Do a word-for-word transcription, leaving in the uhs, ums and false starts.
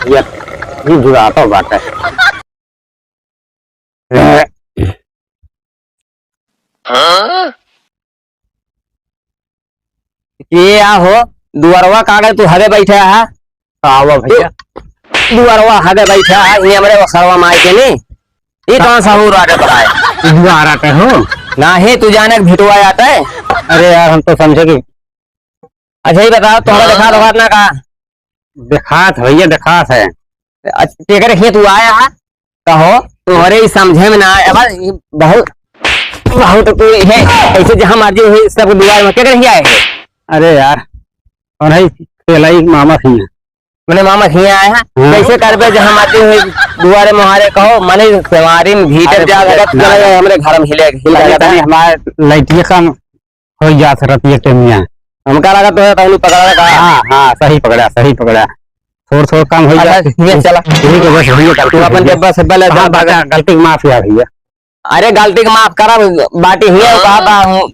ये, ये जुड़ाता बाटे। ये आ हो, दुआरवा कागज तू हगे बैठा है। आवा भैया। दुआरवा हगे बैठा है, ये हमरे वसरवा माई के नी। ये कौन सा हूर आटे बताए? दुआरा पे हो? नाही, तू जाने के भिटुआ आटे। अरे यार, हम तो समझे कि अच्छा, ये बताओ, तुम्हारा हाँ। देखा, देखा ना का? देखात भैया, देखात है। अच्छा, केकर हियाँ तू आया है? कहो, तुम्हारे ही समझे में ना आया। अब ये बहुत, बहुत कोई है, ऐसे जहाँ मर्जी हुई, सब दुआर में केकर हियाँ आए है? अरे यार, और है, खेलाई मामा हियाँ। मने मामा हियाँ आए हैं? हाँ। कैसे करबे, जहाँ मर्जी हुई, दुआरे मुहारे कहो, मने सेवारी में भीतर अरे जा भैया, सकत, ना, ना। हमरे घर में हिले, हिल तनी, जाता है। तनी हमारे लइटिया कम हो जात है रतिया के मियाँ। हमका लगा तो है तहलू पकड़ा का। हाँ, हाँ, सही पकड़ा, सही पकड़ा। थोड़, थोड़ कम हो अच्छा, जात। ये चला। ठीक है, बस भैया, गलती तू हो अपन गई। डब्बा से पहले हाँ, जा, बच्चा, गलती के माफ किया भैया। अरे, गलती के माफ करा, बाटी हियाँ, हाँ। कहा बा, हूँ।